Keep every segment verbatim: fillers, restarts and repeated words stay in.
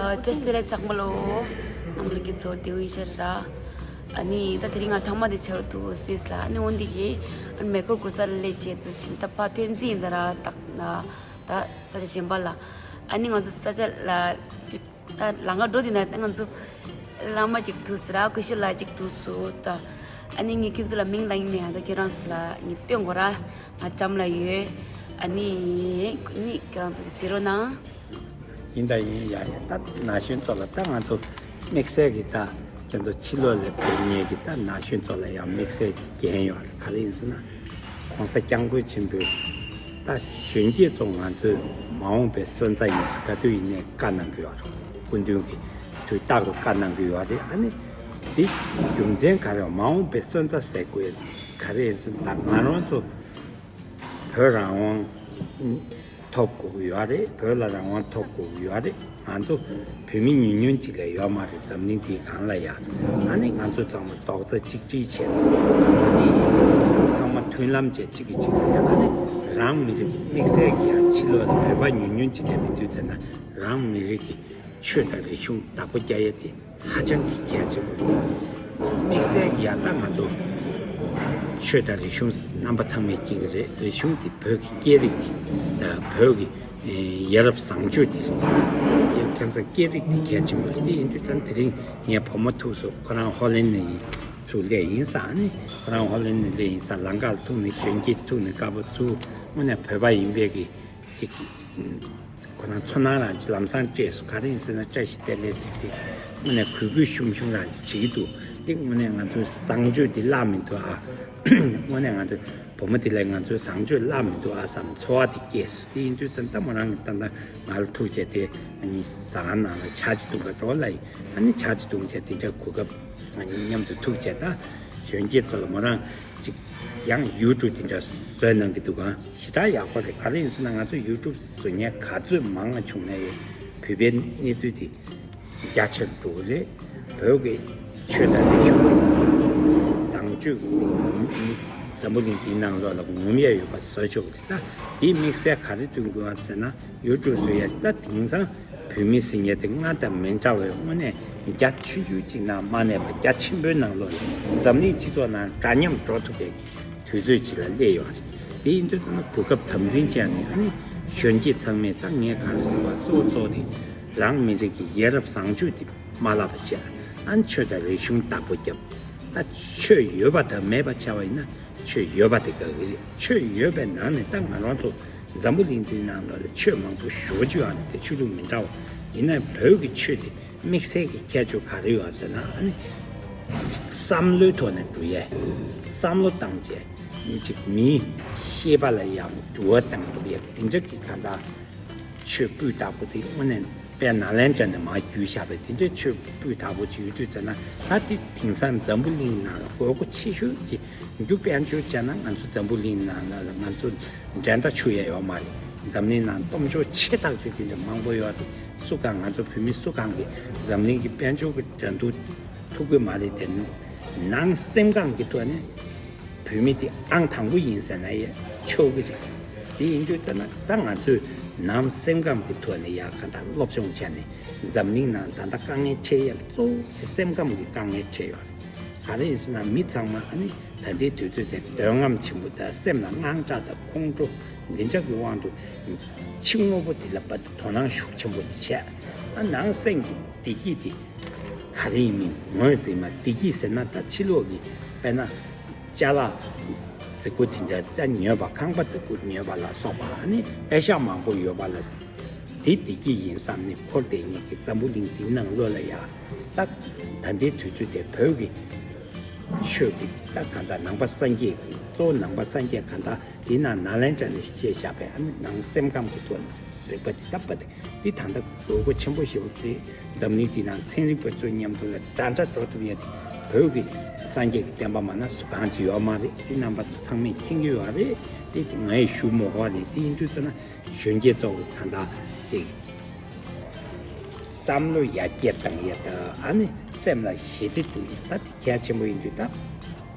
བཀྲ་ཤིས་བདེ་ལེགས་ཚང་མ་ལོ། རྣམ་པ་ལྷན་རྒྱས་ཚོ་བདེ་པོ་ཡིན་ཤག་ར། ཨ་ནི་ད་དེ་རིང་ང་ཐ་མ་དེ་ཆགས་འདུག་སུད་སི་ལ། ཨ་ནི་འོན་ཏེ་གི་ཨ་ནི་མེ་འཁོར་འགྲོ་ས་ལ་སླེབས་བྱས་འདུག་ཕྱིན། ད་ཕར་ཐོན་རྩིས་ཡིན་ད་ར། ད་ད་ས་ཆ་གཞན་པ་ལ། ཨ་ནི་ང་ཚོ་ས་ཆ་ལ་ཅིག་ད་ལམ་ཁ་འགྲོ་དེ་ན་ད་ང་ཚོ་བླ་མ་ཅིག་ཐུག་སོང་ར། སྐུ་ཞབས་ལགས་ཅིག་ཐུག་སོང་ད། ཨ་ནི་ངས་ཁྱེད་ཚོ་ལ་མིང་ལབ་ཀྱི་མེད། ཨ་ད་ཁྱེད་རང་ཚོ་ལ་ངས་སྟོན་དགོས་ར། ང་འགྲམ་ལ་ཡོད། ཨ་ནི་ཨ་ནི་ཁྱེད་རང་ཚོ་གིས་གཟིགས་རོགས་གནང་། ཡིན་ད་ཡིན། ཡ་ཡ། ད་ན་གཞོན་ཚོ་ལ་ད་ང་ཚོ་དམིགས་བསལ་གྱི་ད་ཁྱེད་ཚོ་ཕྱི་ལོགས་ལ་བསྡད་མཁན་གྱི་ད་ན་གཞོན་ཚོ་ལ་ཡང་དམིགས་བསལ་གྱི་འགན་ཡོད་རེད། ག་རེ་ཡིན་ཟེར་ན། ༸གོང་ས་༸སྐྱབས་མགོན་ཆེན་པོས་ད་གཞོན་སྐྱེས་ཚོ་ང་ཚོའི་མ་འོངས་པའི་སོན་རྩ་ཡིན་ཟེར་ག་དུས་ཡིན་ནའི་བཀའ་གནང་གི་ཡོད་རེད། སྐུ་མདུན་གྱིས་དུས་རྟག་ཏུ་བཀའ་གནང་གི་ཡོད་རེད། ཨ་ནི་འདི་རྒྱུ་མཚན་ག་རེ། མ་འོངས་པའི་སོན་རྩ་ཟེར་དགོས་ག་རེ་ཡིན་ཟེར་ན། ད་ང་རང་ཚོ་བོད་རང་དབང་ཐོབ་དགོས་ཀྱི་ཡོད་རེད། བོད་ལ་རང་དབང་ཐོབ་དགོས་ཀྱི་ཡོད་རེད། ང་ཚོ་བོད་མི་ཉུང་ཉུང་ཅིག་ལས་ཡོད་མ་རེད། འཛམ་གླིང་འདིའི་སྒང་ལ་ཡ། ཨ་ནི་ང་ཚོ་ཚང་མ་རྡོག་རྩ་གཅིག་སྒྲིལ་བྱས། ཨ་ནི་ཚང་མ་མཐུན་ལམ་བྱས་གཅིག་གིས་གཅིག་ལ་ཡ། ཨ་ནི་རང་མི་རིགས་དམིགས་བསལ་གྱི་ཡ་ཕྱི་ལོགས་ལ་བོད་པ་ཉུང་ཉུང་ཅིག་ལས་མི་འདུག་ཟེར་ན། རང་མི་རིགས་ཀྱི་ཆོས་དང་རིག་གཞུང་བདག་པོ་རྒྱག་ཡ་དེ་ཧ་ཅང་གི་གལ་ཆེན་པོ་རེད། དམིགས་བསལ་གྱི་ཡ་ད་ང་ཚོ་ཆོས་དང་རིག་གཞུང་རྣམ་པ་ཚང་མས་མཁྱེན་གྱི་རེད། རིག་གཞུང་དེ་བོད་ཀྱི་སྐད་རིགས་དེ་དང་བོད་ཀྱི་ཨེ་ཡ་རབས་བཟང་སྤྱོད་དེ་རེད། ཁ་སང་སྐད་རིགས་དེ་གལ་ཆེན་པོ་རེད། དེ་ཡིན་དུས་ཙང་དེ་རིང་ངའི་བུ་མོ་ཐུག་སོང་། ཁོ་རང་ཧོ་ལན་ནས་ཡིན་ཚུར་སླེབས་ཡིན་ས། ཨ་ནི་ཁོ་རང་ཧོ་ལན་ནས་སླེབས་ཡིན་ས། ལམ་ཁ་ལ་ཐུག་ནས་གཞོན་སྐྱེས་ཐུག་ནས་དཀར་པོ་ཚུར་དངོས་གནས་བོད་པ་ཡིན་པའི་གི་ཅིག་ཁོ་རང་ཚོར་སྣང་རང་ཅིག་ལམ་སང་སྤྲད་སོང་། ག་རེ་ཡིན་ཟེར་ན། བཀྲ་ཤིས་བདེ་ལེགས་ཟེར་ཅིག་དངོས་གནས་གུས་གུས་ཞུམ་ཞུམ་རང་ཅིག་བྱེད་ཀྱི་འདུག་དེ་དངོས་གནས་ང་ཚོའི་བཟང་སྤྱོད་འདི་བརླག་མི་འདུག་ཨ། དངོས་གནས་ང་ཚོའི་བུ་མོ་དེ་ལ་ང་ཚོའི་བཟང་སྤྱོད་བརླག་མི་འདུག་ཨ་བསམ་ཚོར་བ་དེ་སྐྱེས་སོང་། དེ་ཡིན་དུས་ཙང་ད་མོ་རང་གིས་ད་ལྟ་ང་ལ་ཐུག་བྱས་དེ་ང་གཉིས་ཟ་ཁང་ནང་ལ་ཇ་ཅིག་འཐུང་ག་འགྲོ་ལབ་ཡིན། ཨ་ནི་ཇ་ཅིག་འཐུང་བྱས་དེ་འདྲ་གོ་སྐབས་ང་གཉིས་མཉམ་དུ་ཐུག་བྱས། ད་གཞོན་སྐྱེས་ཚོ་ལ་མོ་རང་ཅིག་ཡང་ཡུ་ཊུབ་དེ་འདྲ་བཟོས་གནང་གི་འདུག་ག་ཞེ་དྲག་ཡག་པོ་རེད། ག་རེ་ཡིན་ཟེར་ན། ང་ཚོ་ཡུ་ཊུབ་བཟོ་མཁན་ག་ཚོད་མང་བ་བྱུང་ན་ཡང་བོད་པའི་གནས་ཚུལ་དེ་རྒྱ་ཆེར་འགྲོ་གི་རེད། བོད་ཀྱི་ཆོས་དང་རིག་གཞུང་དེ་བཟང་སྤྱོད་དེ་འཛམ་བུ་གླིང་འདིའི་ནང་ལོགས་ལ་ངོམ་ཡ་ཡོད་པ་བཟོ་ཆོག་གི་རེད། ད་དེའི་དམིགས་བསལ་ག་རེ་སྟོན་དགོས་པ་ཟེར་ན། ཡུ་ཊུབ་བཟོ་ཡ་ད་དེང་སང་བོད་མི་ཟེར་མཁན་དེ་སྔར་དང་མི་འདྲ་བའི་དངོས་གནས་རྒྱ་ཆུང་ཆུང་གཅིག་ནང་མ་གནས་པ་རྒྱ་ཆེན་པོའི་ནང་ལོགས་ལ་འཛམ་གླིང་སྤྱི་ཚོགས་ནང་འདྲ་མཉམ་འགྲོ་ཐུབ་པའི་དུས་ཚོད་ཅིག་ལ་སླེབས་ཡོད་རེད། དེ་ཡིན་དུས་ད་ནི་གོ་སྐབས་དམ་འཛིན་བྱས་ནས། ཨ་ནི་གཞོན་སྐྱེས་ཚང་མས་ད་ངས་ག་རེ་ཟེར་བ། གཙོ་བོ་གཙོ་བོ་དེ་རང་མི་རིགས་ཀྱི་ཡ་རབས་བཟང་སྤྱོད་དེ་མ་བརླག་པ་བྱས། ཨ་ནི་ཆོས་དང་རིག་གཞུང་བདག་པོ་བརྒྱབ། ད་ཆོས་ཡོད་པ་དང་མེད་པ་བྱས་པ་ཡིན་ན། ཆོས་ཡོད་པ་དེ་དགའ་གི་རེད། ཆོས་ཡོད་པའི་ནང་ནས་ད་ང་རང་ཚོ་འཛམ་བུ་གླིང་འདིའི་ནང་ལ་ཆོས་མང་པོ་ཞེ་པོ་ཅིག་ཡོད་རེད། དེ་ཆོས་ལུགས་མི་འདྲ་བ། ཡིན་ནའི་བོད་ཀྱི་ཆོས་དེ་དམིགས་བསལ་གྱི་ཁྱད་ཆོས་ག་རེ་ཡོད་ཟེར་ན། ཨ་ནི་ཅིག་བསམ་བློའི་ཐོག་ནས་འགྲོ་ཡས། བསམ་བློ་བཏང་བྱས་ཅིག་མིའི་ཤེས་པ་ལ་ཡང་འགྱུར་བ་བཏང་ཐུབ་ཡས་དེ་འདྲ་གི་གང་ལྟར། ཆོས་སྤུས་དག་པོ་དེ་དངོས་གནས་དཔལ་ནཱ་ལེནྡྲ་ནས་མར་བརྒྱུད་བཞག་པའི་དེ་འདྲའི་ཆོས་སྤུས་དག་པོ་ཅིག་ཡོད་དུས་ཙམ་ན། ད་དེ་དེང་སང་འཛམ་བུ་གླིང་ནང་ལ་དགོས་མཁོ་ཆེ་ཤོས་ཀྱི་རྒྱུ་དཔལ་འབྱོར་བྱས་ན། ང་ཚོ་འཛམ་བུ་གླིང་ནང་ལ་ང་ཚོ་འགྲན་ཟླ་འཕྱུགས་ཡ་ཡོད་མ་རེད། འཛམ་གླིང་ནང་སྟོབས་འབྱོར་ཆེ་ཐག་ཆོད་དེ་འདྲ་མང་པོ་ཡོད་དེ། སུ་གང་ང་ཚོ་བོད་མི་སུ་གང་གིས་འཛམ་གླིང་གི་དཔལ་འབྱོར་གྱི་འགྲན་བསྡུར་ཐུབ་ཀྱི་མ་རེད་དེ། ནང་སེམས་ཁམས་ཀྱི་ཐོག་ནས་བོད་མི་དེ་ཨང་དང་པོ་ཡིན་ཟེར་ན་ཡང་ཆོག་གི་རེད། དེ་ཡིན་དུས་ཙམ་ན་ད་ང་ཚོས་ནང་སེམས་ཁམས་ཀྱི་ཐོག་ནས་ཡག་ག་འདྲ་སློབ་སྦྱོང་བྱས་ནས། འཛམ་གླིང་ནང་ད་ལྟ་དཀའ་ངལ་འཕྲད་ཡས་གཙོ་བོ་དེ་སེམས་ཁམས་ཀྱི་དཀའ་ངལ་འཕྲད་ཡོད་རེད། ག་རེ་ཡིན་ཟེར་ན། མི་ཚང་མ་ཨ་ནི་ད་ལྟའི་དུས་ཚོད་དེ་འདོད་རྔམ་ཆེན་པོ་དང་། སེམས་ལ་དངངས་སྐྲག་དང་ཁོང་ཁྲོ་འདི་འདྲ་གི་དབང་དུ་ཕྱི་དངོས་པོ་དེ་ལ་དཔག་ཏུ་དོ་སྣང་ཤུགས་ཆེན་པོ་བྱས། ཨ་ནང་སེམས་ཀྱི་བདེ་སྐྱིད་དེ་ག་རེ་ཡིན་མིན་ངོས་ཟིན་མ། བདེ་སྐྱིད་ཟེར་ན་ད་ཕྱི་ལོགས་ཀྱི་དཔེར་ན་ཅ་ལག་རྫིག་པོ་དེ་འདྲ་ཅིག་ཉོས་པ། ཁང་པ་རྫིག་པོ་ཉོས་པ་ལ་སོགས་པ། ཨ་ནི་པེ་ཤག་མང་པོ་ཡོད་པ་ལ་དེ་བདེ་སྐྱིད་ཡིན་བསམ་ནས་འཁོར་བསྡད་མཁན་གྱི་འཛམ་བུ་གླིང་འདིའི་ནང་ལོགས་ལ་ཡ། ད་ད་ལྟའི་དུས་ཚོད་དེ་བོད་ཀྱི་ཆོས་ཀྱི་ད་གང་ལྟར་ནང་པ་སངས་རྒྱས་ཀྱི། གཙོ་བོ་ནང་པ་སངས་རྒྱས་གང་ལྟར་དེའི་ནང་ནཱ་ལེནྡྲ་ནས་བཤད་བཞག་པའི་ཨ་ནི་ནང་སེམས་ཁམས་ཀྱི་ཐོག་ནས་རིག་པ་འདི་ལྟ་བུ་དེ། འདི་ད་ལྟ་དགོས་མཁོ་ཆེན་པོ་ཞེ་པོ་རེད། འཛམ་གླིང་འདི་ནང་ཚན་རིག་པ་ཚོ་མཉམ་དུ་ལ་འདྲ་འདྲ་འགྲོ་ཐུབ་ཡ་དེ་བོད་ཀྱི་སངས་རྒྱས་ཀྱི་བསྟན་པ་མ་ན་སུ་གང་ཅིག་ཡོད་མ་རེད། འདི་རྣམ་པ་ཚོ་ཚང་མས་མཁྱེན་གྱི་ཡོད་རེད། འདི་ངས་ཞུ་མི་དགོས་རེད། འདི་ཡིན་དུས་ཙམ་ན་གཞོན་སྐྱེས་ཚོ་གི་ད་ལྟ་ཅིག་བསམ་བློ་ཡར་རྒྱས་བཏང་ཡ་དང་། ཨ་ནི་སེམས་ལ་ཞི་བདེ་སྐྲུན་ཡ་ད་དེ་གལ་ཆེན་པོ་ཡིན་དུས། ད་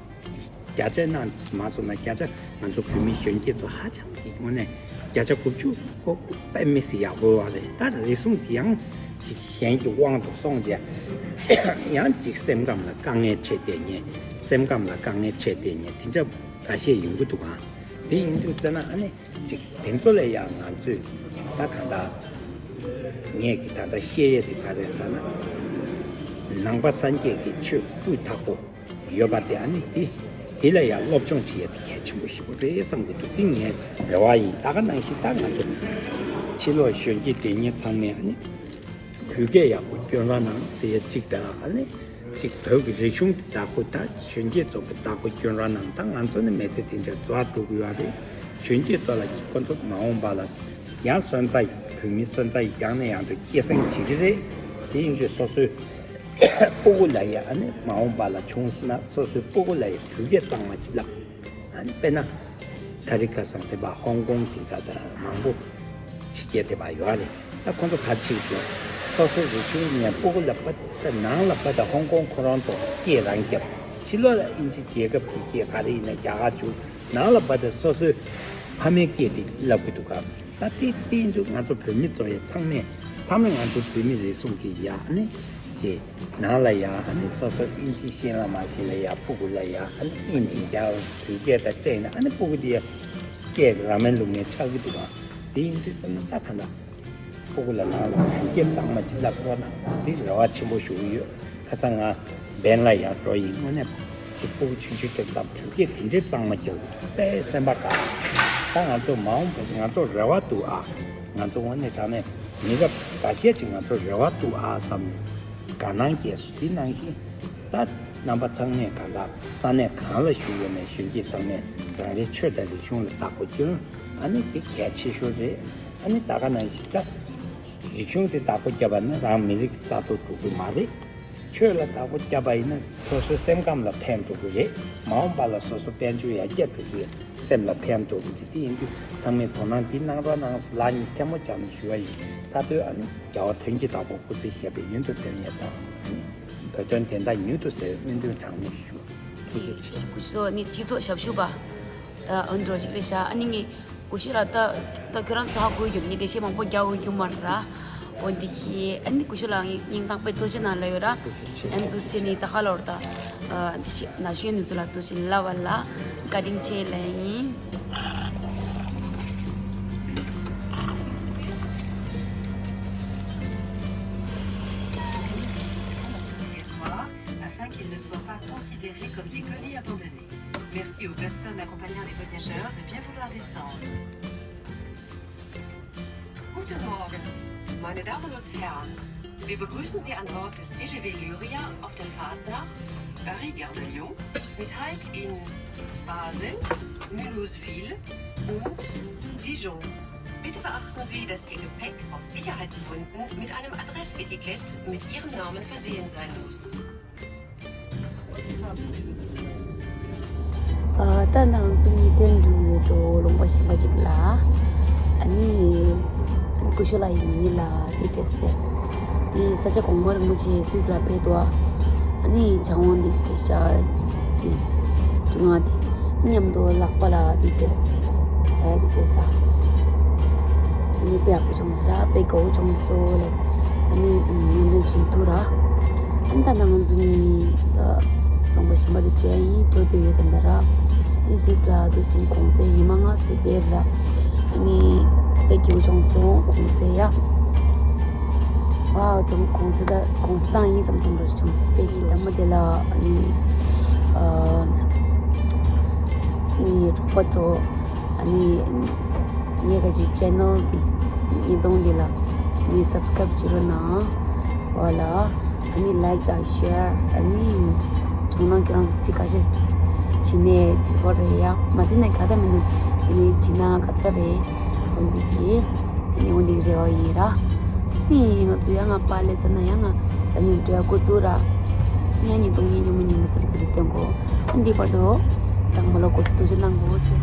བརྒྱ་ཆ་ནང་མ་སོང་ན་བརྒྱ་ཆ་ང་ཚོ་བོད་མི་གཞོན་སྐྱེས་ཚོ་ཧ་ཅང་གི་དངོས་གནས་བརྒྱ་ཆ་དགུ་བཅུ་གོ་དཔེ་མི་སྲིད་ཡག་པོ་ཡོད་རེད། ད་རེ་ཟུང་དེ་ཡང་ ཅིག་གཞན་གྱི་དབང་དུ་སོང་རྗེས་ཡང་ཅིག་སེམས་ཁམས་ལ་དཀའ་ངལ་འཕྲད་བསྡད་མཁན། སེམས་ཁམས་ལ་དཀའ་ངལ་འཕྲད་བསྡད་མཁན་དེ་འདྲ་འགའ་ཤས་ཡོང་གི་འདུག་ག་དེ་ཡིན་དུས་ཙ་ན་ཨ་ནི་ཅིག་དེ་ཚོ་ལ་ཡང་ང་ཚོས་ད་གང་ལྟར་ངས་ཀྱི་ད་ལྟ་བཤད་ཡས་དེ་ག་རེ་ཟེར་ན། ནང་པ་སངས་རྒྱས་ཀྱི་ཆོས་སྤུས་དག་པོ་ཡོད་པ་དེ་ཨ་ནི་དེ་དེ་ལ་ཡང་སློབ་སྦྱོང་བྱེད་ཡས་དེ་གལ་ཆེན་པོ་ཞིག་པོ་རེད་བསམ་གྱི་འདུག་དེ་ངའི་རེ་བ་ཡིན། ད་ག་ནང་བཞིན་ད་ང་ཚོ་ཕྱི་ལོགས་གཞོན་སྐྱེས་དེ་ཉིད་ཚང་མས་ཨ་ནི། བོད་སྐད་ཡག་པོ་སྐྱོན་རོགས་གནང་ཟེར་ཡ་གཅིག་དང་ཨ་ནི་གཅིག་བོད་ཀྱི་རིག་གཞུང་དེ་བདག་པོ་ད་གཞོན་སྐྱེས་ཚོ་གི་བདག་པོ་སྐྱོན་རོགས་གནང་། ད་ང་ཚོ་ནི་མི་ཚེ་དེ་འདྲ་རྫོགས་འགྲོ་གི་ཡོད་རེད། གཞོན་སྐྱེས་ཚོ་ལ་ཁོ་ཚོ་མ་འོངས་པ་ལ་ཡང་སོན་རྩ་ཡི་བོད་མི་སོན་རྩ་ཡི་ཡང་ནས་ཡང་དུ་སྐྱེད་སྲིང་བྱེད་ཀྱི་རེད། དེ་ཡིན་དུས་སོ་སོའི་སྤུ་གུ་ལ་ཡ་ཨ་ནི་མ་འོངས་པ་ལ་བྱུང་སོང་ན་སོ་སོའི་སྤུ་གུ་ལ་ཡ་བོད་སྐད་གཙང་མ་ཅིག་བསླབ། ཨ་ནི་དཔེར་ན། ཐ་རི་ཁ་སང་དེ་བ་ཧོང་ཀོང་དེ་ག་ད་མང་པོ་ཕྱི་རྒྱལ་དེ་བ་ཡོད་རེད། ད་ཁོང་ཚོ་ག་ཅིག་གིས་སོ་སོའི་རིག་གཞུང་ནས་སྤུ་གུ་ལ་པ་ད་ནང་ལ་པ་ད་ཧོང་ཀོང་ཁོ་རང་ཚོ་སྐད་རང་རྒྱབ། ཕྱི་ལོགས་ལ་ཨིན་ཇི་རྒྱལ་ཁབ་ཀྱི་སྐད་ག་རེ་ཡིན་ན་རྒྱ་གར་བྱུང་། ནང་ལ་པ་ད་སོ་སོའི་ཕ་མའི་སྐད་དེ་བསླབ་གི་འདུག་ག་ད་དེ་དེ་ཡིན་དུས་ང་ཚོ་བོད་མི་ཚོ་ཡ་ཚང་མས་ཚང་མས་ང་ཚོ་བོད་མི་རེ་ཟུང་གིས་ཡ་ཨ་ནི་ཅེ་ནང་ལ་ཡ་ཨ་ནི་སོ་སོ་ཨིན་ཇི་ཤེས་ལ་མ་ཤེས་ལ་ཡ་སྤུ་གུ་ལ་ཡ་ཨ་ནི་ཨིན་ཇི་རྒྱག་བོད་སྐད་དང་སྤྲད་ན་ཨ་ནི་སྤུ་གུ་དེ་ཡ་སྐད་ར་མེན་ལུག་མེན་ཆགས་ཀྱི་འདུག་ག་དེ་ཡིན་དུས་ཙམ་ན་ད་ག་འདྲ་སྤུ་གུ་ལ་ནང་ལ་བོད་སྐད་གཙང་མ་ཅིག་བསླབ་རོགས་གནང་ཟེར་དེ་རེ་བ་ཆེན་པོ་ཞུ་གི་ཡོད། ཁ་སང་ང་བན་ལ་ཡར་འགྲོ་ཡིན། དངོས་གནས་ཅིག་སྤུ་གུ་ཆུང་ཆུང་དེ་ཙམ་བོད་སྐད་དེ་འདྲའི་གཙང་མ་རྒྱག་གི་འདུག་དཔེ་སེམས་པ་དགའ། ད་ང་ཚོ་མ་འོངས་པ་ང་ཚོ་རེ་བ་འདུག་ཨ། ང་ཚོ་དངོས་གནས་དྲང་གནས་མི་རབས་འགའ་ཤས་ཅིག་ང་ཚོ་རེ་བ་འདུག་ཨ་བསམ་ནས་དགའ་སྣང་སྐྱེས་སོང་། དེ་ནང་བཞིན་ད་རྣམ་པ་ཚང་མས་གང་ལྟར་ས་གནས་གང་ལ་བཞུགས་ཡོད་ནས་གཞོན་སྐྱེས་ཚང་མས་རང་རེའི་ཆོས་དང་རིག་གཞུང་ལ་བདག་པོ་སྐྱོན། ཨ་ནི་དེ་གལ་ཆེ་ཤོས་རེད། ཨ་ནི་ད་ག་ནང་བཞིན་ད་རིག་གཞུང་དེ་བདག་པོ་བརྒྱབ་པ་ནི་རང་མི་རིགས་རྩ་གཏོར་འགྲོ་གི་མ་རེད། ཆོས་ལ་བདག་པོ་བརྒྱབ་པ་ཡིན་ན་སོ་སོའི་སེམས་ཁམས་ལ་ཕན་འགྲོ་གི་རེད། མ་འོངས་པ་ལ་སོ་སོ་དཔལ་འབྱོར་ཡར་རྒྱས་འགྲོ་གི་ཡོད། སེམས་ལ་ཕན་ཐོགས་གི་རེད། དེ་ཡིན་དུས་ཚང་མས་དོ་སྣང་འདི་གནང་རོགས་གནང་ལགས་ཉིད་ཐལ་མོ་སྦྱར་ནས་ཞུ་བ་ཡིན། ད་དུས་ཨ་ནི་རྒྱལ་བ་དོན་གྱི་བདག་པོ་སྐུ་ཚེ་ཞབས་པད་ཡུན་དུ་བརྟན་ཡས་དང་། བོད་དོན་བདེན་མཐའ་མྱུར་དུ་གསལ་བའི་སྨོན་འདུན་གྲངས་མེད་ཞུ། ཐུགས་རྗེ་ཆེ། སྐུ་ཞབས་ནི་སྤྱི་ཚོགས་ཞབས་ཞུ་པ་ཨ་འགྲོ་ཞིག་རེད་ཤག་ཨ་ནི་ངས་སྐུ་ཞབས་ལགས་ད་ད་ཁྱོད་རང་ཚོ་ཧ་གོ་ཡོད་ནི་འགྲེལ་བཤད་མང་པོ་རྒྱག་དགོས་རྒྱུ་མ་རེད་ར། འོ་འདི་གི་ཨ་ནི་སྐུ་ཞབས་ལགས་ངས་སྙིང་ཐག་པའི་ཐུགས་རྗེ་གནང་ལབ་ཡོད་ར། ཨ་ནི་ཐུགས་རྗེ་ཆེ་ནི་ད་ཧ་ལོར་ད་ན་གཞོན་ནི་ཚོ་ལ་ཐུགས་རྗེ་ལབ་པ་ལ་བཀའ་དྲིན་ཆེ་ལབ་ཡིན། Afin qu'il ne soit pas considéré comme des colis abandonnés. Merci aux personnes accompagnant les voyageurs de bien vouloir descendre. Guten Morgen, meine Damen und Herren. Wir begrüßen Sie an Bord des T G V Lyria auf der Fahrt nach Paris-Gare de Lyon mit Halt in Basel, Mulhouse-Ville und Dijon. Bitte beachten Sie, dass Ihr Gepäck aus Sicherheitsgründen mit einem Adressetikett mit Ihrem Namen versehen sein muss. ཨ། ད་ང་ཚོ་གཉིས་ཐོན་འགྲོ་ཡོད་དོ། ལུང་པ་གཞན་པ་ཅིག་ལ། ཨ་ནི་ཨ་ནི་སྐུ་ཞབས་ལགས་ཡིན་ནི་ལ་དེ་བྱས་ཏེ། དེ་ས་སྐྱ་གོང་མ་རིན་པོ་ཆེ་སུད་སི་ལ་ཕེབས་འདུག་ཨ་ནི་ཕྱག་དབང་དེ་ཁྲི་ཤ་དེ་ཅུང་ང་དེ་མཉམ་དུ་ལག་པ་ལ་དེ་བྱས་ཏེ། ཨ་དེ་བྱས་ས། ཨ་ནི་དཔེ་ཡག་པོ་བྱུང་ས་ར། དཔེ་དགའ་བོ་བྱུང་སོང་ལབ། ཨ་ནི་མཉམ་འབྲེལ་བྱེད་ཐུབ་ར། ཨ་ནི་ད་ང་ཚོ་གཉིས་ད་ལུང་པ་གཞན་པ་དེ་བྱས་ཡིན་འགྲོ་བསྡད་ཡོད་ཀྱི་འདུག་ར། ཨ་ནི་སུད་སི་ལ་འདུག་སེ་གུང་སེང་ཉི་མ་ལྔ་ཙམ་བསྡད་ར། ཨ་ནི་དཔེ་སྐྱིད་པོ་བྱུང་སོང་གུང་སེང་ཡ། ཝའོ། ད་གུང་སེང་ད་གུང་སེང་བཏང་ཡིན་བསམ་བསམ་འདྲ་བྱུང་སོང་། དཔེ་སྐྱིད། ད་མ་དེ་ལ་ཨ་ནི་ཨ་ནི་རོགས་པ་ཚོ། ཨ་ནི་ངའི་ག་ཅིག་ཅེ་ནལ་འདི་ཉིས་སྟོང་འདི་ལ་ཨ་ནི་སབ་སི་ཀ་རེབ་བྱེད་རོགས་གནང་། འོ་ལ་ཨ་ནི་ལའིག་དང་ཤེར། ཨ་ནི་བྱུང་ན་ཁྱེད་རང་ཚོ་ཚིག་ཁ་ཤས་བྱིན་ནས་འགྲིག་གི་རེད་ཡ། མ་བྱིན་ན་ག་ད་མི་འདུག་ཨ་ནི་བྱིན་ན་དགའ་ས་རེད། འོ་འདི་གི་ཨ་ནི་འོ་འདི་གི་རེ་བ་ཡིན་ར། ཨ་ནི་ང་ཚོ་ཡང་ང་པཱ་ལགས་ཟེར་ན་ཡང་ང་ཟ་ཉིན་འགྲོ་ཡ་འགོ་བཙུགས་ར། ཡང་ཉིས་སྟོང་ཉིས་བརྒྱ་མ་ཉིན་མོ་ཟེར་ག་ཚོད་སྟོན་གོ། ཨ་ནི་འདི་བར་དུ་ཚང་མ་ལ་འགོ་ཚུགས་ཐུགས་རྗེ་གནང་གོ་ཚེ།